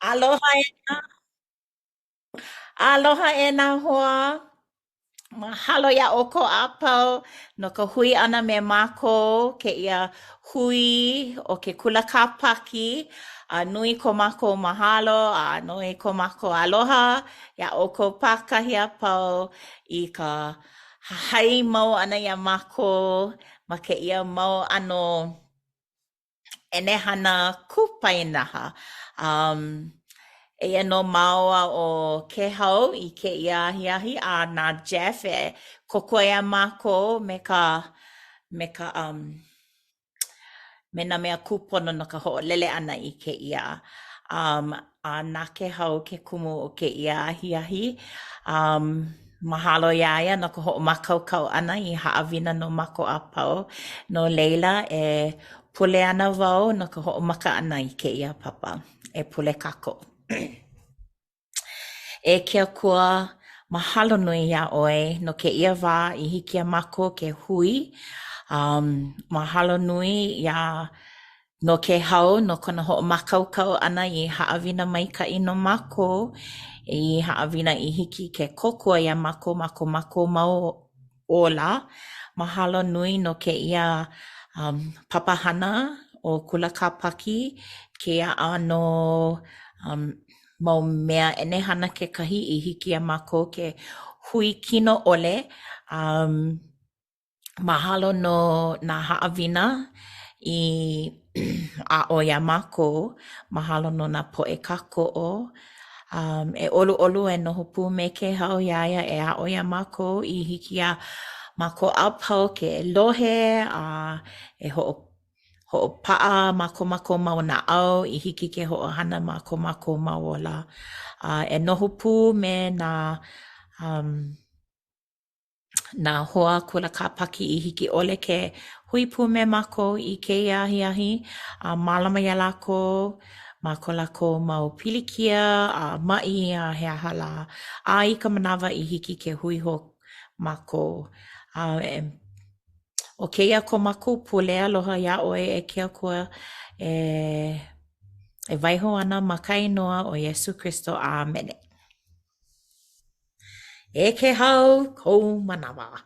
Aloha e nā Aloha e nā hoa. Mahalo iā ʻoukou a pau no ka hui ʻana me mākou kēia hui o ke Kula Kāpaki. A nui ko mākou mahalo a nui ko mākou aloha iā ʻoukou pākahi a pau i ka hahai mau ʻana iā mākou ma kēia mau ʻano ʻenehana kūpainaha. Um, eia nō māua ʻo Kēhau i kēia ahiahi a na Jeff e kōkua iā mākou me ka me ka um, me nā mea kūpono no ka hoʻolele ʻana i kēia. Um, a na Kēhau ke kumu o kēia ahiahi. Um, mahalo iā ia no ka hoʻomākaukau ʻana i haʻawina no mākou a pau. No laila, e pule ana wau no ka hoʻomaka ʻana i kēia papa. E pule kākou. E ke Akua, mahalo nui iā ʻoe no kēia wā i hiki iā mākou ke hui. Um, mahalo nui iā No Kēhau, no kona hoʻomākaukau ʻana i haʻawina maikaʻi no mākou, i haʻawina i hiki ke kōkua iā mākou ma ko mākou mau ola. Mahalo nui no kēia um, papahana ʻo Kula Kāpaki, kēia ʻano um, mau mea ʻenehana kekahi i hiki iā mākou ke hui kino ʻole. Um, Mahalo no nā haʻawina i aʻo iā mākou. Mahalo no nā poʻe kākoʻo. Um, e ʻoluʻolu e noho pū me Kēhau iā ia e aʻo iā mākou i hiki iā mākou a pau ke lohe a e hoʻo hoʻopaʻa ma ko mākou mau naʻau i hiki ke hoʻohana ma ko mākou mau ola. A e noho pū me nā um, nā hoa kula kāpaki i hiki ʻole ke hui pū me mākou i kēia ahiahi a mālama iā lākou ma ko lākou mau pilikia a maʻi a he aha lā a i ka manawa i hiki ke hui hou mākou. A e ʻo kēia ko mākou pule aloha iā ʻoe e ke Akua e e waiho ana ma ka inoa ʻo Iesū Kristo. ʻĀmene. E Kēhau, kou manawa.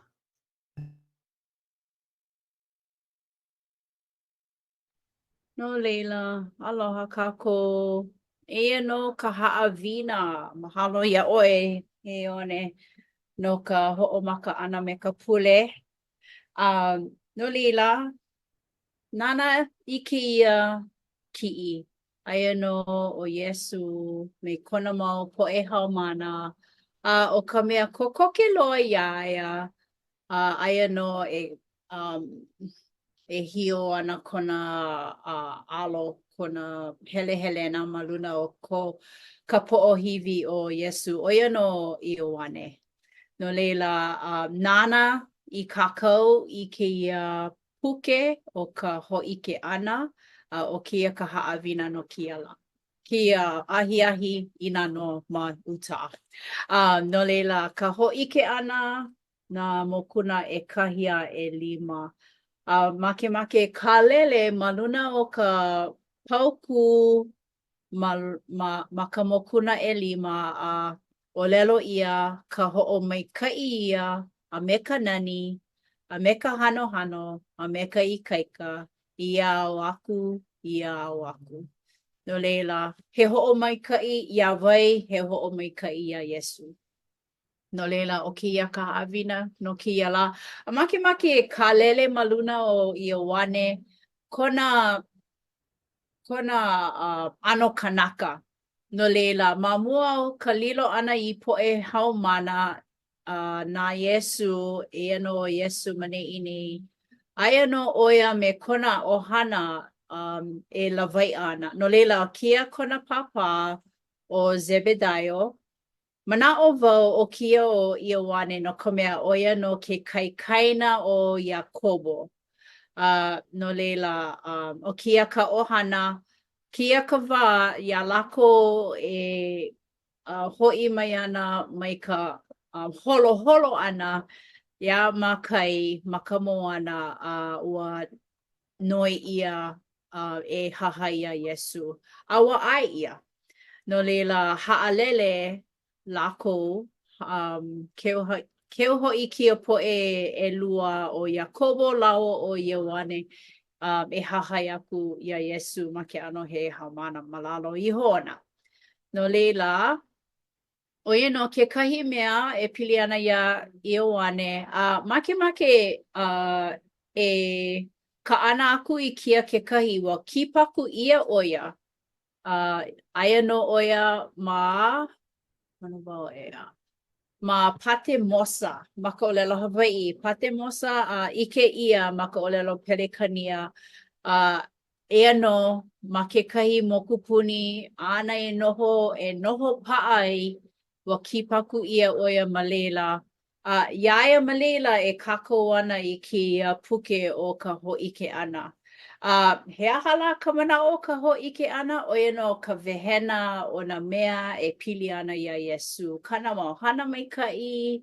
No laila, aloha kākou. Eia nō ka haʻawina. Mahalo iā ʻoe, e Ione, no ka hoʻomaka ʻana me ka pule. A no laila, nānā i kēia kiʻi Aia nō ʻo Iesū me kona mau poʻe haumāna, a ʻo ka mea kokoke loa iā ia, a aia nō e um, e hiō ana kona uh, alo, kona helehelena ma luna o ko ka poʻohiwi o Iesū, ʻo ia nō Ioane. No laila, uh, nāna i kākau i kēia puke o ka hōʻike ʻana, a ʻo kēia ka haʻawina no kēia lā, kēia ahiahi inā nō ma Utah. A no laila, ka hōʻike ʻana nā mokuna ʻekahi a ʻelima. A makemake e kālele ma luna o ka paukū ma, ma, ma ka mokuna ʻelima a ʻōlelo ʻia ka hoʻomaikaʻi ia a me ka nani, a me ka hanohano, a me ka ikaika, i ia ao aku, i ia ao aku. No laila, he hoʻomaikaʻi iā wai, he hoʻomaikaʻi iā Iesū. No laila, ʻo kēia ka haʻawina no kēia lā. A makemake e kālele ma luna o Ioane, kona kona ʻano kanaka. No laila, ma mua o ka lilo ʻana i poʻe haumāna uh, na Iesū, eia nō ʻo Iesū ma neʻi nei, aia nō ʻo ia me kona ʻohana um, e lawaiʻa ana. No laila, kēia kona pāpā ʻo Zebedaio, Manaʻo wau ʻo kēia ʻo Ioane no ka mea ʻo ia nō ke kaikaina o Iakobo. A no laila, um, ʻo kēia ka ʻohana, kēia ka wā iā lākou e uh, hoʻi mai ana mai ka uh, holoholo ʻana iā ma kai, ma ka moana, a ua noi ʻia uh, e hahai iā Iesū. A ua ʻae ʻia. No laila, haʻalele lākou, um, keu keu hoʻi kēia poʻe ʻelua ʻo Iakobo lāua ʻo Ioane um, e hahai aku iā Iesū ma ke ʻano he haumāna ma lalo iho ona. No laila, ʻo ia nō kekahi mea e pili ana iā Ioane, a makemake uh, e kaʻana aku i kēia kekahi, ua kipaku ʻia ʻo ia Uh, aia nō ʻo ia ma, ma Patemosa, ma ka ʻōlelo Hawaiʻi, Patemosa a uh, ʻike ʻia ma ka ʻōlelo Pelekania. Uh, eia nō ma kekahi mokupuni āna e noho, e noho paʻa ai, ua kipaku ʻia ʻo ia ma laila. A iā ia ma laila e kākau ana i kēia puke o ka hōʻike ʻana. A he aha lā ka manaʻo o ka hōʻike ʻana? ʻO ia nō ka wehena o nā mea e pili ana iā Iesū, kāna mau hana maikaʻi,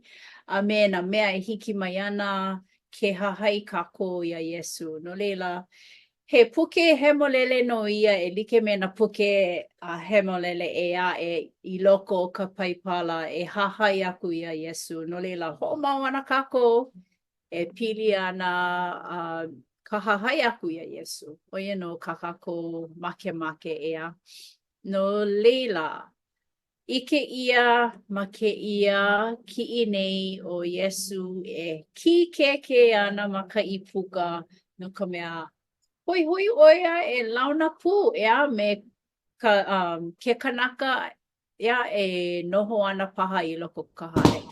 a me nā mea e hiki mai ana ke hahai kākou iā Iesū. No laila, He puke hemolele nō ia e like me nā puke hemolele ʻē aʻe i loko o ka Paipala e hahai aku iā Iesū. No laila, hoʻomau ana kākou e pili ana uh, ka hahai aku iā Iesū. ʻO ia nō kā kākou makemake, ʻeā. No laila, ʻike ʻia ma kēia kiʻi nei ʻo Iesū e kīkēkē ana ma ka ʻīpuka, no ka mea, hoihoi ʻo ia e launa pū, ʻeā, me ka, um, ke kanaka, ʻeā, e noho ana paha i loko o ka hale.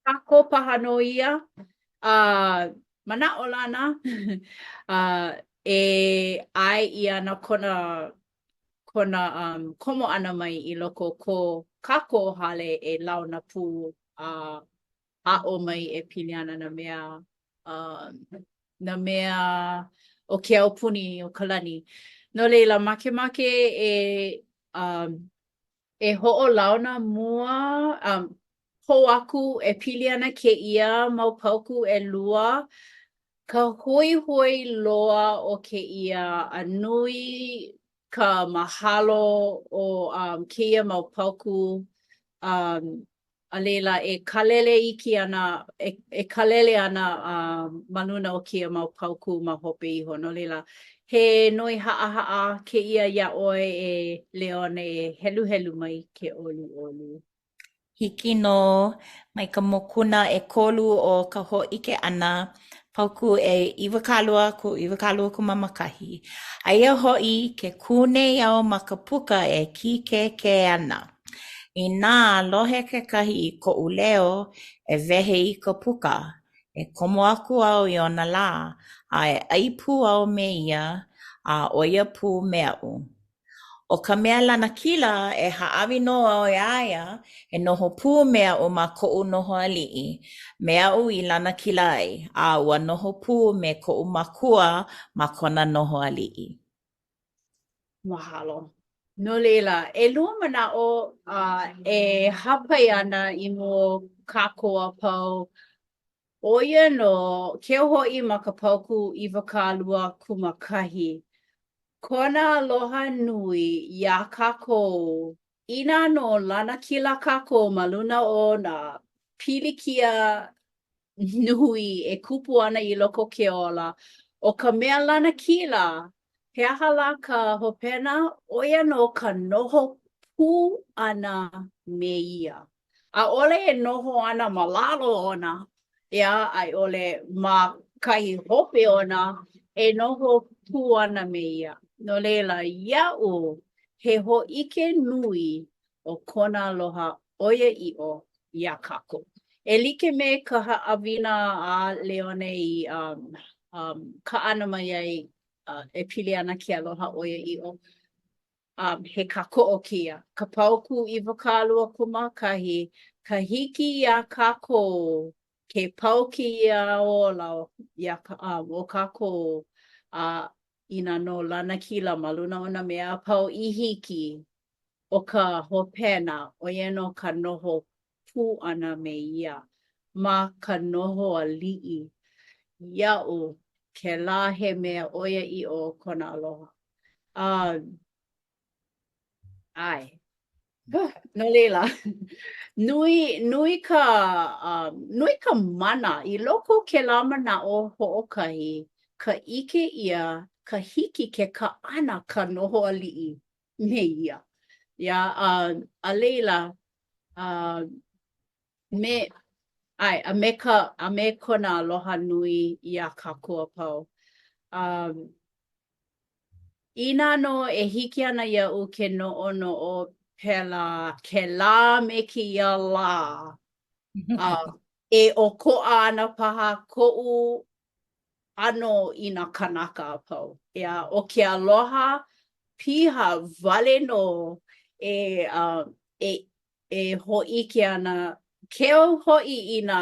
Kākou paha nō ia, a manaʻolana, uh, e ʻae ʻia ana kona kona um, komo ʻana mai i loko o ko kākou hale e launa pū a aʻo mai e pili ana nā mea um, nā mea o ke aupuni o ka lani. No laila, makemake e um, e hoʻolauna mua um, hou aku e pili ana kēia mau paukū ʻelua, ka hoihoi loa o kēia a nui ka mahalo o um, kēia mau paukū um, a laila e kālele iki ana, e, e kālele ana uh, ma luna o kēia mau paukū ma hope iho. No laila, he noi haʻahaʻa kēia iā ʻoe e Leone e heluhelu mai ke ʻoluʻolu. Hiki nō mai ka mokuna ʻekolu o ka hōʻike ʻana, paukū e 20 aku 21. Aia hoʻi, ke kū nei au ma ka puka e kīkēkē ana. Inā lohe kekahi i koʻu leo e wehe i ka puka, e komo aku au i ona lā, a e ʻai pū au me ia, a ʻo ia pū me aʻu. ʻO ka mea lanakila, e hāʻawi nō au iā ia e noho pū me aʻu ma koʻu noho aliʻi, me aʻu i lanakila ai, a ua noho pū me koʻu Makua ma kona noho aliʻi. Mahalo. No laila, ʻelua manaʻo uh, e hāpai ana i mua o kākou a pau. ʻO ia nō, keu hoʻi ma ka paukū 21. Kona aloha nui iā kākou inā nō lanakila kākou ma luna o nā pilikia nui e kupu ana i loko o ke ola, ʻo ka mea lanakila, he aha lā ka hopena? ʻO ia nō ka noho pū ʻana me ia. ʻAʻole e noho ana ma lalo ona, ʻeā, a i ʻole ma kahi hope ona, e noho pū ana me ia. No laila, iaʻu, he hōʻike nui o kona aloha ʻoiaʻiʻo iā kākou. E like me ka haʻawina a Leone i um, um, kaʻana mai ai uh, e pili ana ke aloha ʻoiaʻiʻo, Um, he kākoʻo kēia. Ka paukū 21, ka hiki iā kākou ke pau kēia ola iā, um, o kākou a uh, inā nō lanakila ma luna o nā mea a pau i hiki ʻo ka hopena, ʻo ia nō ka noho pū ʻana me ia ma ka noho aliʻi. Iaʻu, kēlā he mea ʻoiaʻiʻo o kona aloha. Um, ʻae. No laila, nui, nui ka, um, nui ka mana i loko o kēlā manaʻo hoʻokahi, ka ʻike ʻia, ka hiki ke kaʻana ka noho aliʻi me ia. Yeah, a, a laila, uh, me, ʻae, a me ka, a me kona aloha nui iā kākou a pau. Um, Inā nō e hiki ana iaʻu ke noʻonoʻo pēlā kēlā me kēia lā, a e ʻokoʻa ana paha koʻu ʻano i nā kānaka a pau. ʻEā, ʻo ke aloha piha wale nō e e e hōʻike ana, keu hoʻi i nā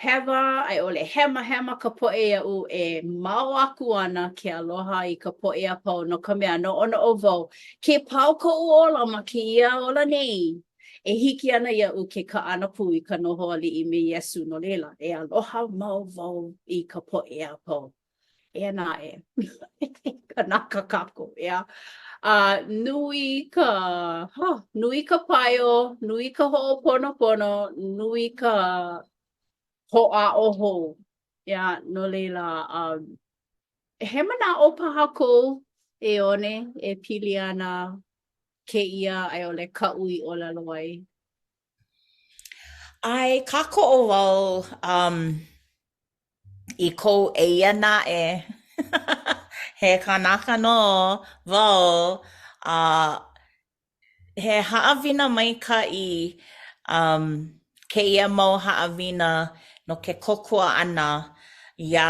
hewa a i ʻole hemahema ka poʻe iaʻu e mao aku ana ke aloha i ka poʻe a pau no ka mea noʻonoʻo wau ke pau koʻu ola ma kēia ola nei e hiki ana iaʻu ke kaʻana pū i ka noho aliʻi me Iesū no laila e aloha mau wau i ka poʻe a pau. Eia naʻe, he kanaka kākou, ʻeā. A nui ka, huh, nui ka paio, nui ka hoʻoponopono, nui ka hoʻāʻo hou, ʻeā, no laila, um, he manaʻo paha kou e One e pili ana kēia a i ʻole kaʻu i ʻōlelo ai? ʻAe, kākoʻo wau um, i kou eia naʻe, he kanaka nō wau a he haʻawina maikaʻi um kēia mau haʻawina no ke kōkua ʻana iā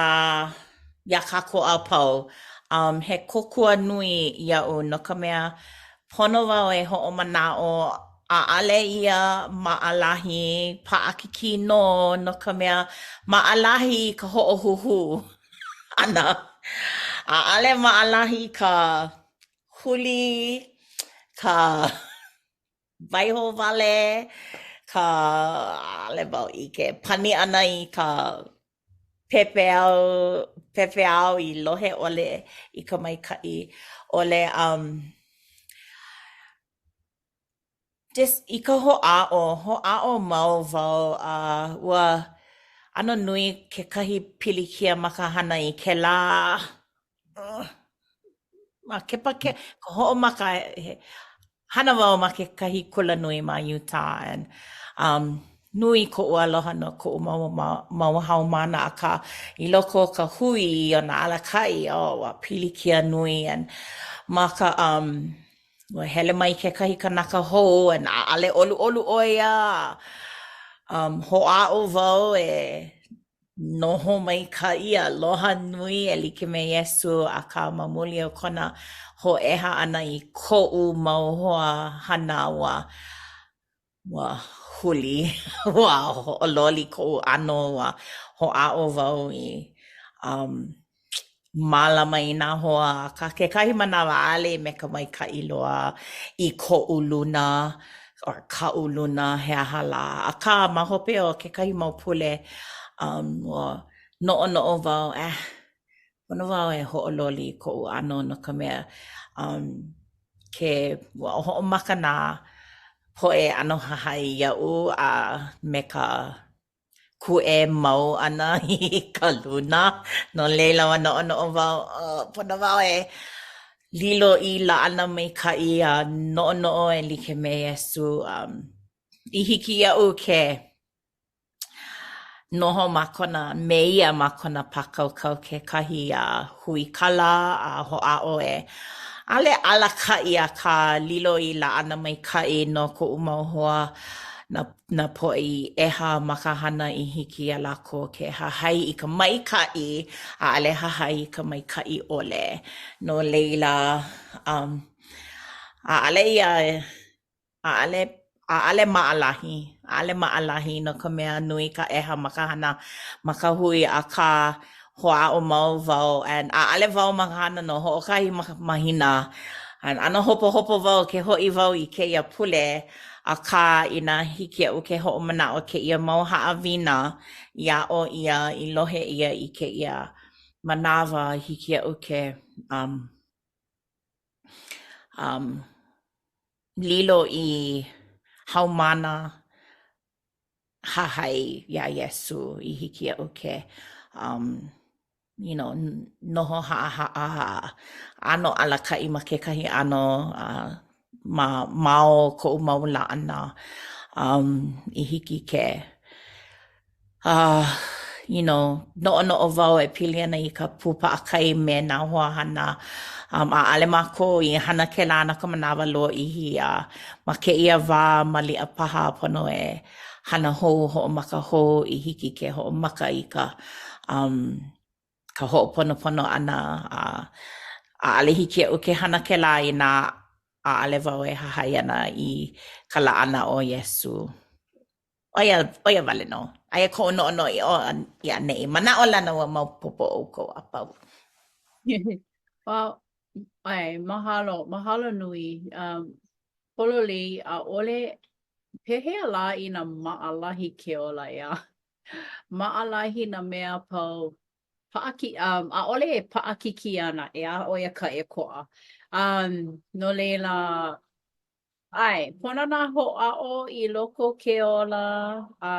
iā kākou a pau. Um he kōkua nui iaʻu no ka mea pono wau e hoʻomanaʻo ʻaʻale ia maʻalahi, paʻakikī nō no ka mea maʻalahi ka hoʻohuhū ʻana. ʻAʻale maʻalahi ka huli, ka waiho wale, ka ʻaʻale wau ʻike, pani ʻana i ka pepeiao, pepeiao i lohe ʻole i ka maikaʻi ʻole. Um Just i ka hoʻāʻo, hoʻāʻo mau wau a ua ʻano nui kekahi pilikia ma ka hana i kēlā ma Kepake, ka hoʻomaka he hana wau ma kekahi kulanui ma Utah and um nui koʻu aloha no koʻu mau mau haumāna akā i loko o ka hui o nā alakaʻi, oh ua pilikia nui and ma ka um Ua hele mai kekahi kanaka hou and ʻaʻale ʻoluʻolu ʻo ia. Um, hoʻāʻo wau e noho maikaʻi aloha nui e like me Iesū, akā ma muli o kona hōʻeha ʻana i koʻu mau hoa hana ua ua huli, ua hoʻololi koʻu ʻano, ua hoʻāʻo wau i um, mālama i nā hoa, akā kekahi manawa ʻaʻale me ka maikaʻi loa i koʻu luna or kaʻu luna he aha lā. Akā ma hope o kekahi mau pule um, ua noʻonoʻo wau, eh, pono wau e hoʻololi i koʻu ʻano no ka mea, um, ke ua hoʻomaka nā poʻe ʻano hahai iaʻu a me ka kūʻē mau ʻana i ka luna. No laila, ua noʻonoʻo wau, oh, pono wau e lilo i laʻana maikaʻi a noʻonoʻo e like me Iesū. Um, i hiki iaʻu ke noho ma kona, me ia ma kona pākaukau kekahi a huikala a hoʻāʻo e ʻaʻole alakaʻi akā lilo i laʻana maikaʻi no koʻu mau hoa nā, nā poʻe i ʻeha ma ka hana i hiki iā lākou ke hahai i ka maikaʻi ʻaʻole hahai i ka maikaʻi ʻole. No laila, um, ʻaʻole ia ʻAʻole, ʻaʻole maʻalahi, ʻaʻole maʻalahi no ka mea nui ka ʻeha ma ka hana ma ka hui, akā hoʻāʻo mau wau and ʻaʻole wau ma ka hana no hoʻokahi mahina and ʻano hopohopo wau ke hoʻi wau i kēia pule, akā inā hiki iaʻu ke hoʻomanaʻo kēia mau haʻawina i aʻo ʻia, i lohe ʻia i kēia manawa, hiki iaʻu ke um, um. lilo i haumāna hahai iā Iesū i hiki iaʻu ke um you know noho haʻahaʻa a ʻano alakaʻi ma kekahi ʻano a ma ma o koʻu mau laʻana um i hiki ke uh you know noʻonoʻo wau e pili ana i ka pū paʻakai me nā hoa hana um ʻaʻale mākou i hana kēlā no ka manawa lōʻihi a ma kēia wā maliʻa paha pono e hana hou, hoʻomaka hou i hiki ke hoʻomaka i ka um ka hoʻoponopono ʻana a ʻaʻale hiki iaʻu ke hana kēlā inā ʻaʻale wau e hahai ana i ka laʻana o Iesū. ʻO ia, ʻo ia wale nō. Aia koʻu noʻonoʻo i ʻō a i ʻaneʻi. Manaʻolana ua maopopo ʻoukou a pau. Well, ʻae, mahalo, mahalo nui. Um, pololei, ʻaʻole, pehea lā inā maʻalahi ke ola, ʻeā? Maʻalahi nā mea a pau. Paʻaki, um, ʻaʻole e paʻakikī ana, ʻeā, ʻo ia ka ʻēkoʻa. Um, no laila, ʻae, pono nā hoʻāʻo i loko o ke ola a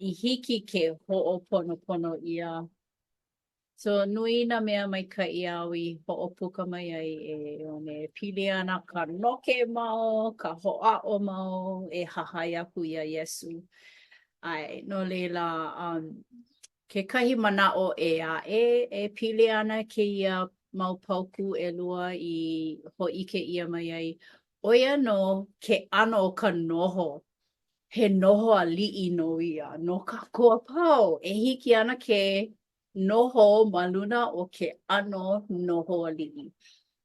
i hiki ke hoʻoponopono ʻia. So, nui nā mea maikaʻi āu i hoʻopuka mai ai e One. E pili ana ka noke mau, ka hoʻāʻo mau e hahai aku iā Iesū. ʻAe, no laila, um, kekahi manaʻo ʻē aʻe e pili ana kēia mau paukū ʻelua i hōʻike ʻia mai ai, ʻo ia nō ke ʻano o ka noho. He noho aliʻi nō ia no kākou a pau e hiki ana ke noho ma luna o ke ʻano noho aliʻi.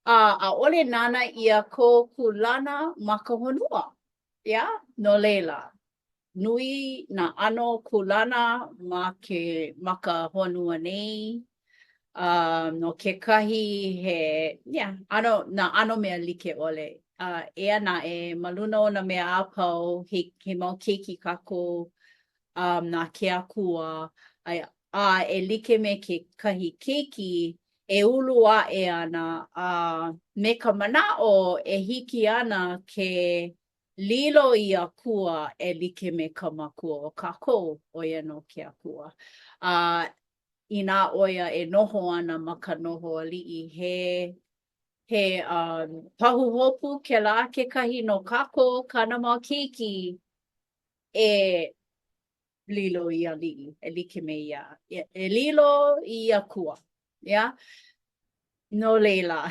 A ʻaʻole nānā ʻia kou kūlana ma ka honua. Yeah? No laila, nui nā ʻano kūlana ma ke ma ka honua nei. A no kekahi he yeah, ʻano nā ʻano mea like ʻole. A eia naʻe, ma luna o nā mea a pau, he he mau keiki kākou um, na ke Akua, a, a e like me kekahi keiki e ulu aʻe ana a me ka manaʻo e hiki ana ke lilo i akua e like me ka Makua o kākou, ʻo ia nō ke Akua. A inā ʻo ia e noho ana ma ka noho aliʻi, he he um, pahuhopu kēlā kekahi no kākou, kāna mau keiki, e lilo i aliʻi, e like me ia, e lilo i akua. Yeah? No laila,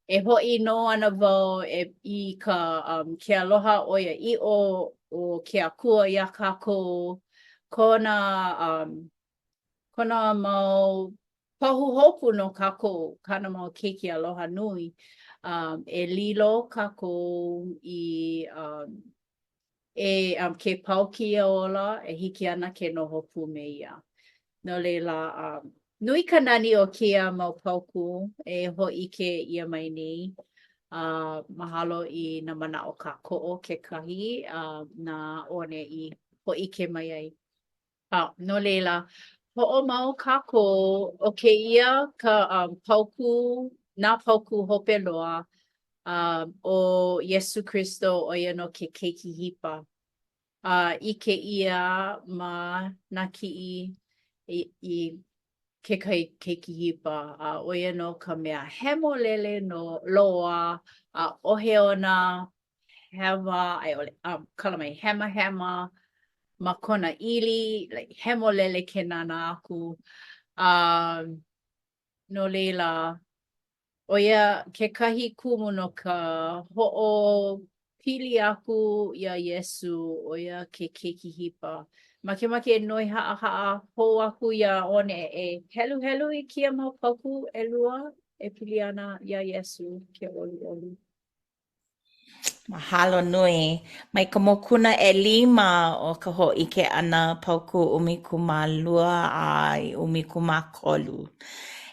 e hoʻi nō ana wau e i ka um, ke aloha ʻoiaʻiʻo o ke Akua iā kākou, kona um, kona mau pahuhopu no kākou, kāna mau keiki aloha nui, um, e lilo kākou i um, E um, ke pau kēia ola, e hiki ana ke noho pū me ia. No laila, um, nui ka nani o kēia mau paukū e hōʻike ʻia mai nei. Uh, mahalo i nā manaʻo kākoʻo kekahi uh, na One i hōʻike mai ai. A, no laila, hoʻomau kākou, ʻo kēia ka um, paukū, nā paukū hope loa, um, ʻo Iesū Kristo, ʻo ia nō ke Keiki Hipa. A ʻike ʻia ma nā kiʻi i, i kekahi keiki hipa, a ʻo ia nō ka mea hemolele nō loa, ʻaʻohe ona hewa, a i ʻole, um, kala mai, hemahema ma kona ʻili, like, hemolele ke nānā aku. Um, no laila, ʻo ia kekahi kumu no ka hoʻopili aku iā Iesū, ʻo ia ke keiki hipa. Makemake e noi haʻahaʻa hou aku iā One e heluhelu i kēia mau paukū ʻelua e pili ana iā Iesū, ke ʻoluʻolu. Mahalo nui. Mai ka mokuna ʻelima o ka hōʻike ʻana paukū 12 a i 13.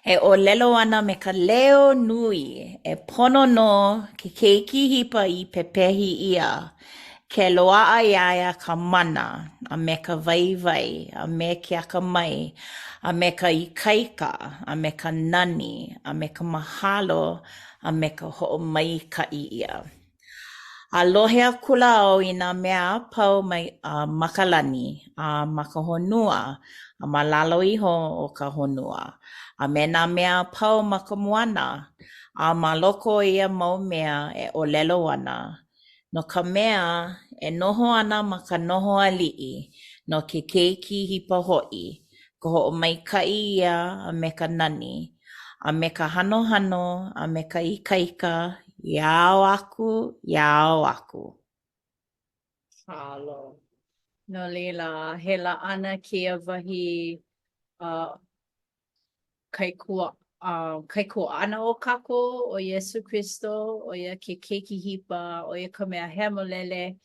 E ʻōlelo ana me ka leo nui, e pono nō ke keiki hipa i pepehi ʻia, ke loaʻa iā ia ka mana, a me ka waiwai, a me ke akamai, a me ka ikaika, a me ka nani, a me ka mahalo, a me ka hoʻomaikaʻi ʻia. A lohe akula au i nā mea a pau mai, uh, ma ka lani, a ma ka honua, a ma lalo iho o ka honua, a me nā mea a pau ma ka moana, a ma loko o ia mau mea e ʻōlelo ana, No ka mea e noho ana ma ka noho aliʻi, no ke Keiki hipa hoʻi, ka hoʻomaikaʻi ia a me ka nani, a me ka hanohano a me ka ikaika, ia ao aku, ia ao aku. Mahalo. No laila, he laʻana kēia wahi uh, kaikua, uh, kaikuaʻana o kākou, ʻo Iesū Kristo, ʻo ia ke Keiki Hipa, ʻo ia ka mea hemolele,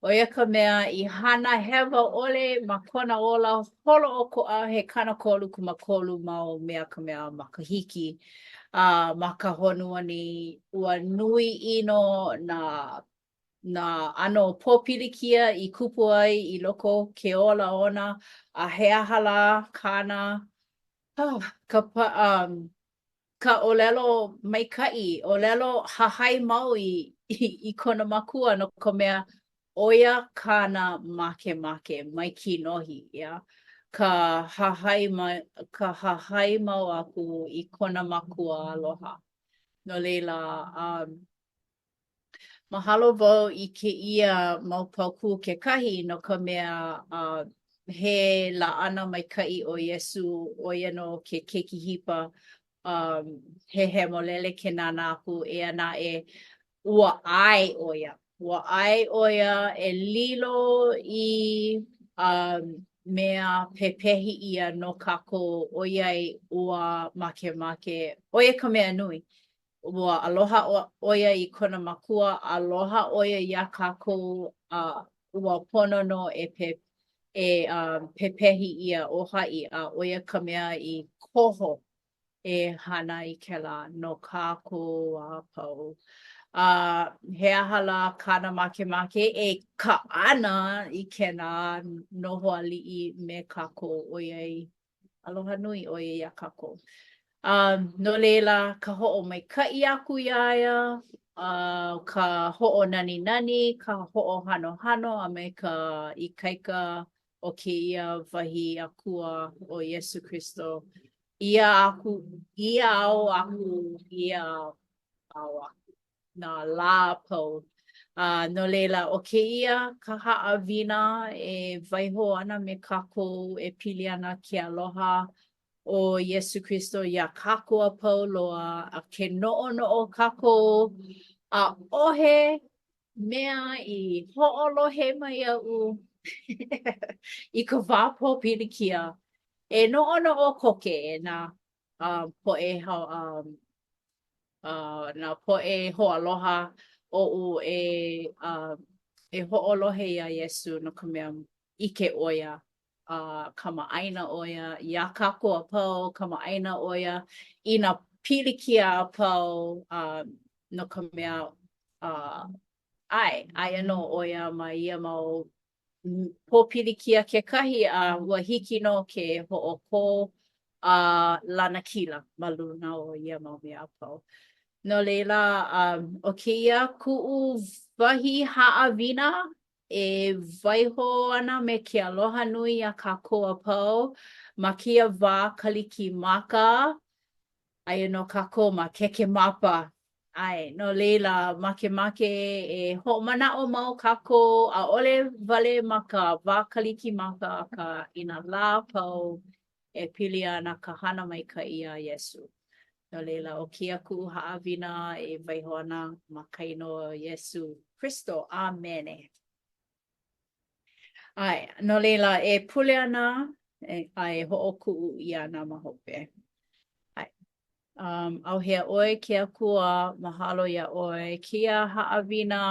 ʻo ia ka mea i hana hewa ʻole ma kona ola holoʻokoʻa he 33 mau mea ka mea makahiki uh, ma ka honua nei. Ua nui ʻino nā nā ʻano pōpilikia i kupu ai i loko o ke ola ona, a he aha lā kāna, oh, ka, um, ka ʻōlelo maikaʻi, ʻōlelo hahai mau i, i, i kona makua no ka mea, ʻo ia kāna makemake mai kinohi, yeah? ka hahai, ma, ka hahai mau aku i kona makua aloha. No laila, um, Mahalo wau i kēia mau paukū kekahi no ka mea uh, he laʻana maikaʻi ʻo Iesū, ʻo ia nō ke keiki hipa, um, he hemolele ke nānā aku, eia naʻe, ua ʻae ʻo ia. Ua ʻae ʻo ia e lilo i um, mea pepehi ʻia no kākou ʻoiai ua makemake, ʻo ia ka mea nui. Ua aloha ʻo ia i kona makua, aloha ʻo ia iā kākou, a ua pono nō e pe, e um, pepehi ʻia ʻo haʻi, a ʻo ia ka mea i koho e hana i kēlā no kākou a pau. A he aha lā kāna makemake e kaʻana i kēlā noho aliʻi me kākou ʻoiai Aloha nui ʻo ia iā kākou. Um, no laila, ka hoʻomaikaʻi aku iā ia, uh, ka hoʻonaninani, ka hoʻohanohano a me ka ikaika o kēia wahi akua ʻo Iesū Kristo. Ia aku, ia ao aku, ia ao aku. nā lā a pau. A no laila, ʻo kēia ka haʻawina e waiho ana me kākou e pili ana ke aloha o Iesū Kristo iā kākou a pau loa, a ke noʻonoʻo kākou, ʻaʻohe mea i hoʻolohe mai iaʻu i ka wā pōpilikia. E noʻonoʻo koke e nā uh, poʻe um, uh, nā poʻe hoaloha oʻu e uh, e hoʻolohe iā Iesū no ka mea ʻike ʻo ia uh, kamaʻāina ʻo ia iā kākou a pau, kamaʻāina ʻo ia i nā pilikia a pau uh, no ka mea uh, ʻae, aia nō ʻo ia ma ia mau pōpilikia kekahi a ua hiki nō ke hoʻokō a lanakila ma luna o ia mau mea a pau. No laila, um, ʻo kēia kuʻu wahi haʻawina e waiho ana me ke aloha nui iā kākou a pau ma kēia wā Kalikimaka. Aia nō kākou ma Kekemapa. ʻAe, no laila, makemake e hoʻomanaʻo mau kākou, ʻaʻole wale ma ka wā Kalikimaka, akā i nā lā a pau e pili ana ka hana maikaʻi iā Iesū. No laila, ʻo kēia kuʻu haʻawina e waiho ana ma ka inoa o Iesū Kristo. ʻĀmene. ʻAe, no laila, e pule ana e, a e hoʻokuʻu ʻia ana ma hope. ʻAe. Um, ʻauhea ʻoe ke Akua, mahalo iā ʻoe. Kēia haʻawina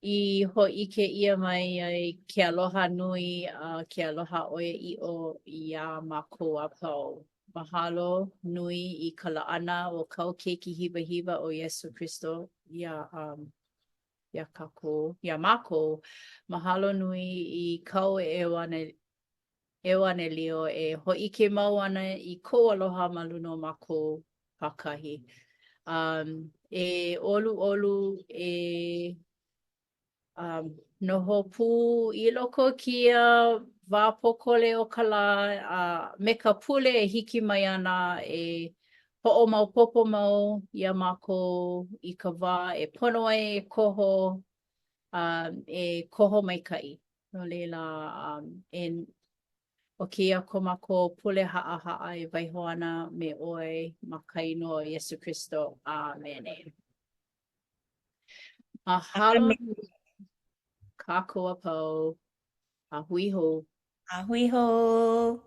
i hōʻike ʻia mai ai ke aloha nui a ke aloha ʻoiaʻiʻo iā mākou a pau. Mahalo nui i ka laʻana o kāu Keiki hiwahiwa ʻo Iesū Kristo iā um, iā kākou, iā mākou. Mahalo nui i kāu ʻeuanelio e hōʻike mau ana i kou aloha ma luna o mākou pākahi. Um, e ʻoluʻolu e. Um, noho pū i loko o kēia wā pōkole o ka lā a me ka pule e hiki mai ana e hoʻomaopopo mau iā mākou i ka wā e pono ai e koho a e koho maikaʻi. No laila, um, e ʻo kēia ko mākou pule haʻahaʻa e waiho ana me ʻoe ma ka inoa o Iesu Kristo. ʻĀmene. Mahalo nui kākou a pau. A hui hou. A hui hou.